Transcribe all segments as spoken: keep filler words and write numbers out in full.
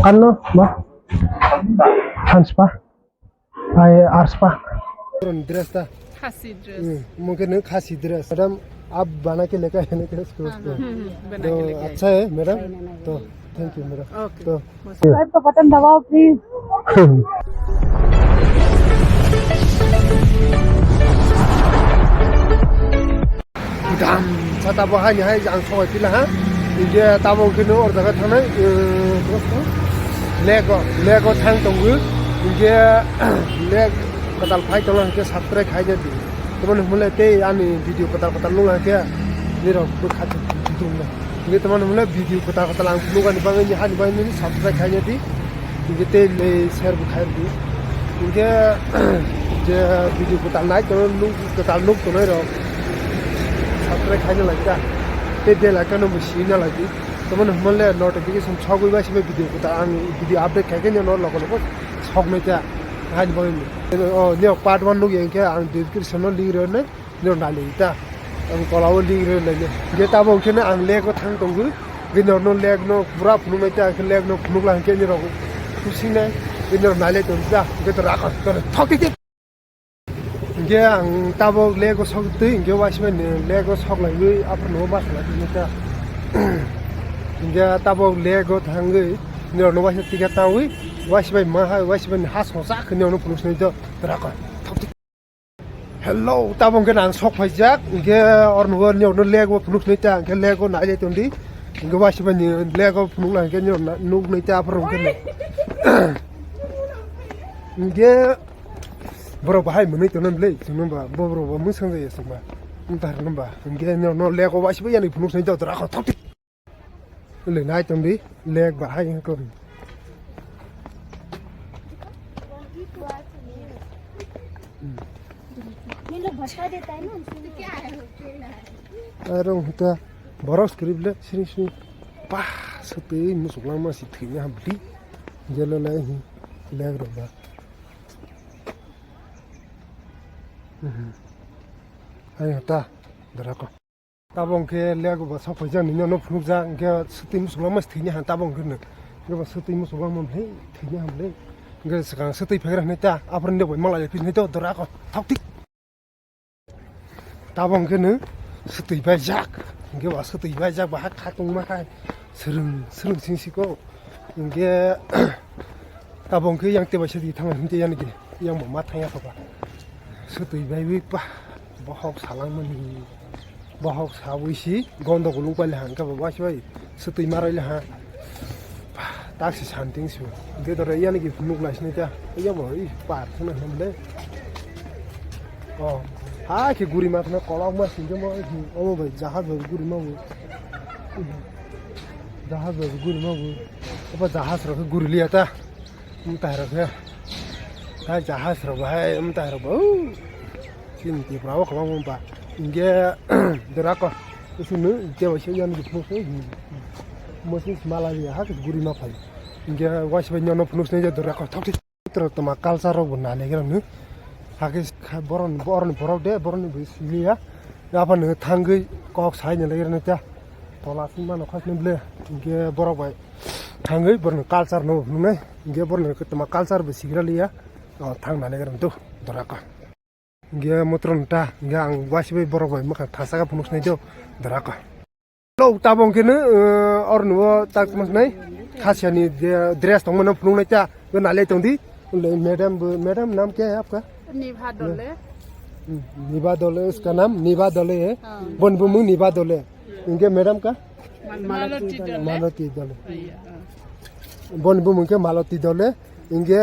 Kanno ba? Hanspa. Ai arspa. Dress ta. Khasi dress. Hmm, mungkin nang khasi dress. Madam, aap bana ke lekar hai na kya? Hmm, hmm, hmm, bana ke lekar hai. Acha hai, madam. To, thank you, madam. Okay. To. Subscribe ka button dabao, please. Dam, sa tabo hai ni hai ang sogwi pila ha. India tabo khe no or jaga thangnai, eh, lego, lego thang tongo. India leg katal phai tongo, hingke subscribe khai di. Tamo ni hwnle tei ani video kwtal kwtal nung hake nirok bwkha tong tong na. Hingke tamo ni hwnle video kwtal kwtal ang nung ani bagwi ni hani bagwi ni subscribe khai di. Hingke tei le share bo khai di. Hingke je video kwtal nai tono nung kwtal nuk tonoi rok subscribe khai na lai ta. Tei bell icon no bo si na lai di. Tamo ni hwnle notification sogwi bai se video kwtal ang video update khai khe no logo logo sok nai ta. Hani bagwi ni. O, niyok part one nukya hwnkhe ang description-o link rwnai, nirok nailai ta. Ang tola-o link rwnai. Hwnkhe tabok hwnkhe no ang lake-o thang tongwi, hwnkhe norokno lake-no pura phunuknai ta, hwnkhe lake-no phunukla hwnkhe nirok kusingnai, hwnkhe nirok nailai tongsa, hwnkhe to rakha, to thok thik thik. Hwnkhe ang tabok lake-o sok twi, hwnkhe waismani lake-o sok laiwi, aphano ma khlai tongmani ta. Hwnkhe tabok lake-o thangwi, nirokno waisa ticket tangwi, waismai ma hai, waismani ha songsa khe nirokno phunuksinai to, to rakha, thok thik. Hello, tabok hwnkhe ang sok phaijak, hwnkhe oro nukgo nini lake-o phunuknai ta, hwnkhe lake-o nailai tongdi, hwnkhe waisibani lake-o phunukla hwnkhe nini nuknai ta aphuru hwnkhe. Hwnkhe borok bahai mwnwi tongna bwlai, chwngno ba, bo borok bo mwsang jaya chwngma, wng tongma, hwnkhe nini lake-o waisibai yani phunuknai ta, rakha thok thik. Lwnai tongdi, lake bahai wngkha. Aro hwnkha borok script le sini sini. Pah, swtwi musuklangma si thwina hamdi. Jelo lai hi lake rok ba. Mhm. Ai ta, dorako. Tabok hwnkhe lego bo sok phaijak nini no phunukjak, hwnkhe swtwi musuklangma se thwini han tabok hwnkhe no. Hwnkhe bo swtwi musuklangma hwnwi thwini han le. Hwnkhe swkang swtwi phaikra hwnwi ta, aphuru nini bai malai phini to dora ko thok thik. Tabok hwnkhe no swtwi baijak, hwnkhe bo swtwi baijak, bahai khatungma khai swrwng swrwng sing siko. Hwnkhe tabok hwnkhe yang tei bai swtwi thangma hwnkhe yani khe yang bo ma thangya khoba. Swtwi baiwi pa bohok salangmani. Bohok sawi si gondo gulung paile hangka bo waisi bai swtwi marai le ha. Taksi santing su. Ge dore yani ki nuk lai sini ta. Iya bo i par sana hem le. Oh. Ha ke guri ma sana kolok ma sini mo. Omo bai jahaj bai guri ma bo. Jahaj bai guri ma bo. Apa jahaj ro guri liya ta. Wng tong rok khe. Hai jahaj rok bo hai wng tong rok bo. Chini Tripura o kwbangma ba. Hingke dora ko. Usunu hingke bo se yang di phunuk se. Mosi sima lai ya ha guri ma phai. Hingke waisa bai nyono phunuk se dora ko thok thok. Tro toma culture rok bo nai le gra nu. Hake borok ni borok de borok ni bo siliya. Apa nung thangwi kok sai ni lai gra nu ta. Tola sima no khas ni ble. Hingke borok bai. Thangwi borokni culture no phunuknai, hingke borokni toma culture bo sigra liya, o, thang nani gram tu, doraka. Hingke motron ta, hingke ang waisi bai borok bai mwkhang thasa khe phunuk sinai do, doraka. Lo, tabok hwnkhe no, o, oro nubo tak tongma sinai, khasiani je dress tongmano phunuknai ta, bo nalai tongdi, le madam bo, madam naam kya hai aapka? Niva Dole. Hmm, Niva Dole, uska naam Niva Dole hai. Haan. Boni bumung Niva Dole. Hingke madam ka? Maloti Dole. Maloti Dole. Iya, ah. Boni bumung ke Maloti Dole. Hingke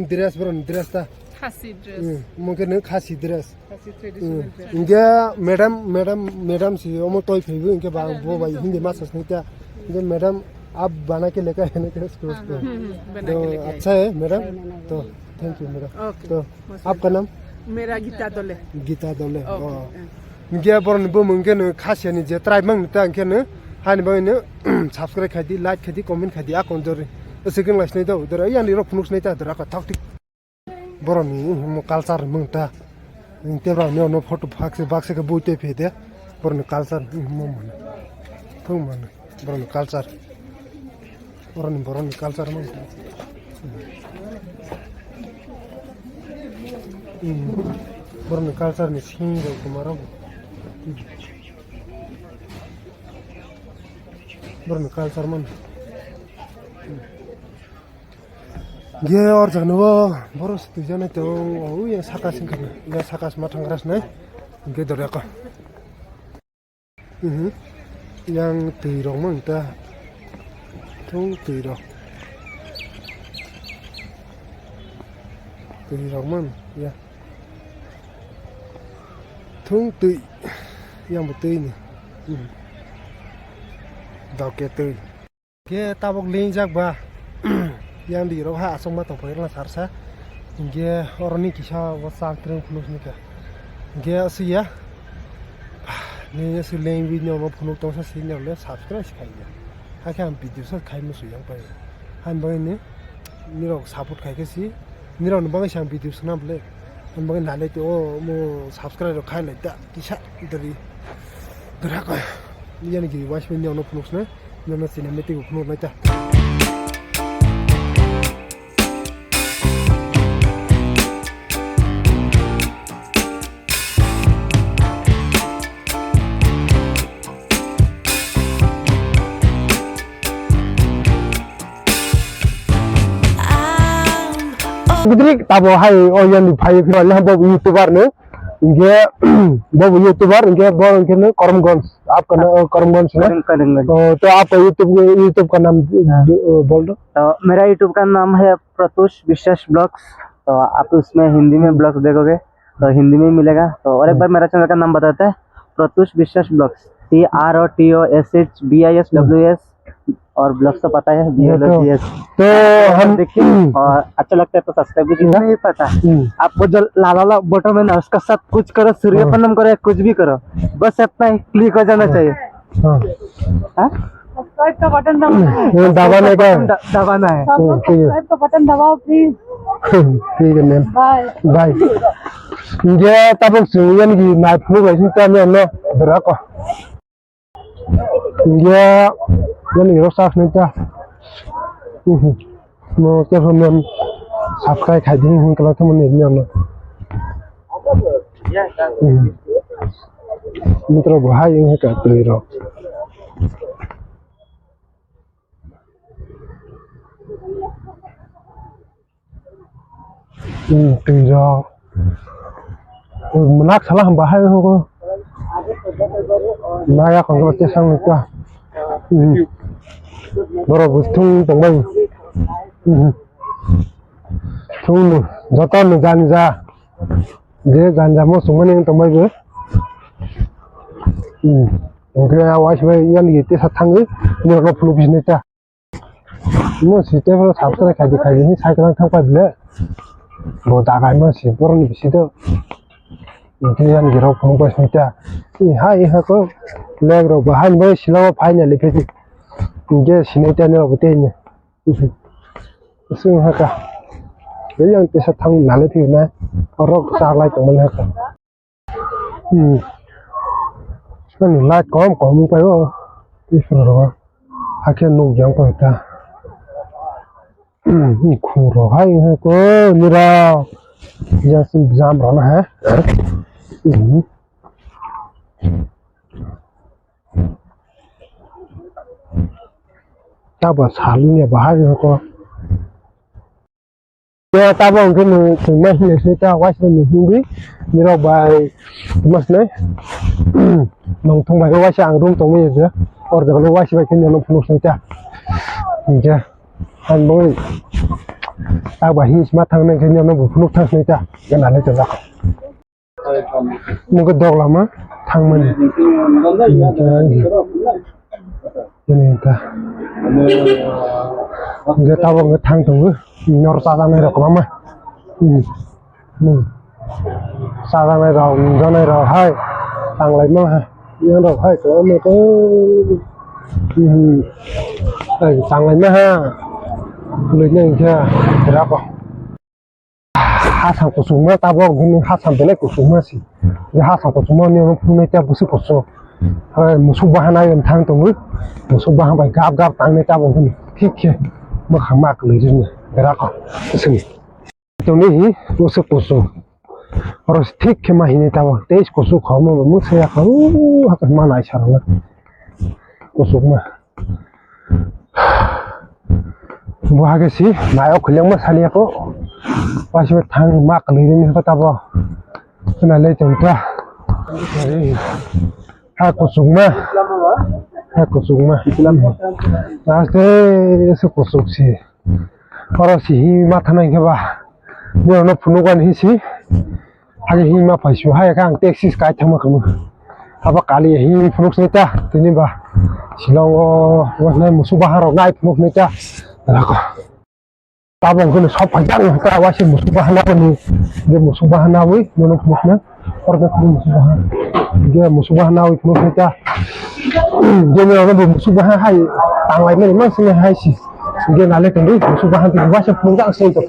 dress bro, dress ta. Khasi dress. Hmm, mungke nung khasi dress. Khasi traditional dress. Hingke madam, madam, madam si omo toi phaibu hingke ba bo bai Hindi masa sini ta. Hingke madam aap bana ke lekar hai na kya? Hmm, hmm, bana ke lekar hai. Acha hai madam. To, thank you madam. Okay. To, aapka naam? Mera Gita Dole. Gita Dole. Okay. Oh. Hingke borokni bumung hingke no khasiani je tribe mang ta hingke no hani bagwi no subscribe khai di, like khai di, comment khai di, a kon jori. Ese keng lai sinai do, dora yani rok phunuk sinai ta dora ko thok thik. Borokni mo culture mang ta. Hingke borokni ono photo baksa baksa khe bui tei phe de. Borokni culture mo mano. Thung mano. Borokni culture. Borokni, borokni culture man. Hmm. Borokni culture ni sing rok tongma rok. Borokni culture man. Ge or jano borok se twi jana tong o yang saka sing khe. Yang saka sma thang ras nai. Ge dor ya ko. Mhm. Yang twi rok mang ta. Thung twi rok. Twi rok mang ya. Thung twi. Yang bo twi ni. Mhm. Dok ke twi. Khe tabuk lengjak ba yang di rok ha aswk ma tong phai rwna sarsa. Hinkhe oroni kisa o chak twrwng phunuk sini kha. Hinkhe aswk ya. Nini aswk lengwi nokno phunuk tongsa sini le subscribe se khai ya. Hakhe ang video se khai musu yang pai. Han bagwi ni nirok support khai khe si. Nirok ni bagwi se ang video swnam le. Han bagwi nalai te o mo subscribe rok khai lai ta. Kisa dori. Dora ko. Yang di wash ni nokno phunuk sini. Nokno sini meeting phunuk nai ta. Bidrik tabo hai o yang di phai phai le bo YouTuber no. Hinkhe bo bo YouTuber, hinkhe bo hinkhe no Karimganj, aapka na-, oh, Karimganj na? Karim-, Karimganj. Oh, to aapka YouTube, YouTube ka naam, uh, bol do. तो मेरा YouTube का नाम है प्रत्युष विश्वास ब्लॉग्स। तो आप उसमें हिंदी में ब्लॉग्स देखोगे तो हिंदी में ही मिलेगा। तो और एक बार मेरा चैनल का नाम बताते हैं, प्रत्युष विश्वास blogs, P R O T U S H B I S W S। और ब्लॉग्स तो पता है, ये तो, B L O G S। तो हम देखिए और अच्छा लगता है तो सब्सक्राइब भी कीजिए। नहीं पता। हम्म। आपको जो लाल वाला बटन है ना, उसका साथ कुछ करो, सूर्य हाँ। प्रणाम करो या कुछ भी करो, बस इतना ही क्लिक हो जाना हाँ। चाहिए। हाँ। हाँ? सब्सक्राइब का बटन दबाना है। वो दबाने का। बटन द-, दबाना है। हाँ, ठीक है। सब्सक्राइब का बटन दबाओ प्लीज। ठीक है ma'am. Bye. Bye. Hinkhe tabuk chwng yang di nai phunuk bai sini ta nokno dora ko. Hinkhe yang di rok sa sini ta. Mhm. No, kebo non subscribe khai di, hwn kala thumani ni ano. Hmm. Mitro bo hai wngkha twi rok. Hmm, twi rok. Mwnaksa la hwnba hai hwngo. Maya khonglo tesang nukha. Hmm. Borok bo thung tongbai. Hmm. Thung no, joto no jani ja. Je jani ja mo sungmani wng tongbai bo. Hmm. Hwnkhe a waisa bai yang tesa thangwi, borok no phunuk bisini ta. Mo si tei phano subscribe khaidi khaidi hinwi cycle thang pai bile. Bo dagai mo si boroni bisi do. Hwnkhe yang girok phone bai sini ta. Hai ha ko leg rok bo hai bai sila o finally phesi. Hwnkhe sinai ta ni rok bo tei ni. Sung ha ka. Yang tesa thang nalai phi na. Rok ta lai tong mani ha ka. Hmm. Ani light kom kom wng pai o. Isor rogo. Hakhe nuk yang pai ta. Hmm, khung rok hai wng ko nira. Yang sim jam rok na ha. Hmm. Tabo salni bahai ko. Tabo hwnkhe nwng chwngma hinwi se ta waisa ni hwnwi nirok bai tuma se nai. Nwng thung bai khe waisa ang room tongmani je. Or jaga waisa bai khe nwng phunuk se ta. Hinkhe ang bo tak bai hinwi sma thang nai khe nwng bo phunuk thang se ta. Gana le ta. Nokho dok lama thangmani. Ini ta. Hwnkhe tabok hwnkhe thang tongo. Nor chajaknai rok kwbangma. Hmm. Hmm. Chajaknai rok, nukjaknai rok hai. Tanglai ma ha. Yang rok hai kwbangma khe. Hmm. Ai, tanglai ma ha. Loi nai khe rako. Hasam kuchukma tabok bini hasam belai kuchukma si. Bini hasam kuchukma ni phunuknai ta bwswk kuchuk. Hai musuk bahan ayam thang tongo. Musuk bahan bai gap gap tangnai tabok hwn. Thik khe mwkhang ma kwlwi rwni berako. Sini. Tongni hi musuk kusuk. Oro thik khe ma hini tabok. Tei kusuk kho mo musuk ya kho. Haka ma nai sarang. Kusuk ma. Bo hake si mai o khuleng ma sali ako. Waisa thang ma kwlwi ni ko tabo. Khna le tong ta. Ha kusuk ma. Ha kusuk ma. Aste se kusuk si. Oro si hi ma thana ke ba. Bo no phunuk an hi si. Hake himma phaisu hai khe ang taxi kai thangma khamu. Abo kali him phunuk sinai ta tini ba. Shillong o wasnai musuk bahan rok nai phunuk sinai ta. Rako. Tabang kono sop phai jang ka waise musuk bahan na ni. Je musuk bahan na wi mono phunuk na. Orda phunuk musuk bahan. Je musuk bahan na wi phunuk sinai ta. Je ni orda musuk bahan hai tanglai mani mang sinai hai si. Je nale tengri musuk bahan tini waise phunuk jang sinai ta.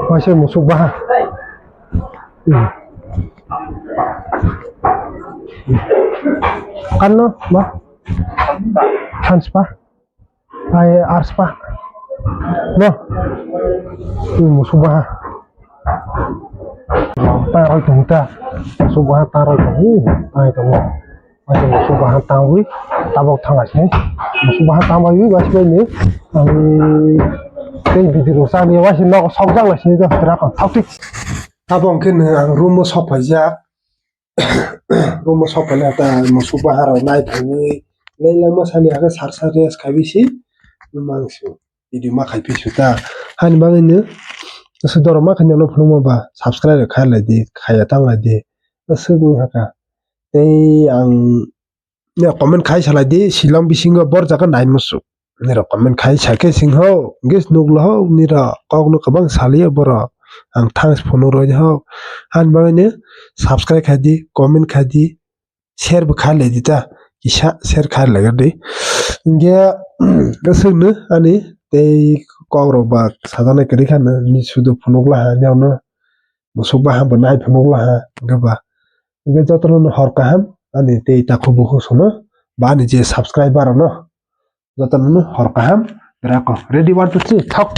Waisa musuk baha. Hmm. Kanno ba? Thanspa. Ai arspa. No. Hmm, musuk baha. Taroi tong ta. Musuk baha taroi tong. Hmm, taroi tong. Waisa musuk bahan tangwi tabok thang lai sinai. Musuk bahan tangwi waisa bai ni ang tei bidi rok chani waisa nogo sok jak lai sinai do rakam thok thik. Abo hwnkhe nwng ang room o sok phaijak. Room o sok phaina ta musuk bahan rok nai thangwi lei lama sani hake sar sar rest khai bisi mangsi. Video ma khai pisu ta. Hani bagwi no aswk dorok ma khaina no phunukma ba subscribe rok khai lai di, khaiya tang lai di. Aswk wng kha ka. Tei ang ya comment khai salai di, Shillong bisingo bor jaga nai musu. Nirok comment khai sa khe sing ho, hwnkhe nuk lo ho, nirok kok no kwbang saliya borok. Ang thanks phunuk rw di ho. Hani bagwi no subscribe khai di, comment khai di. Share bo khai lai di ta, kisa share khai lai di. Hingke aswk no ani tei kok rok ba sajak nai kwrwi kha no, ni sudu phunuk laha, ani ano musuk bahan bo nai phunuk laha, hingke ba hingke joto no hor kaham ani tei takhuk bukhuk song no ba ani je subscriber rok no joto no hor kaham rako. Ready, one, two, three, thok.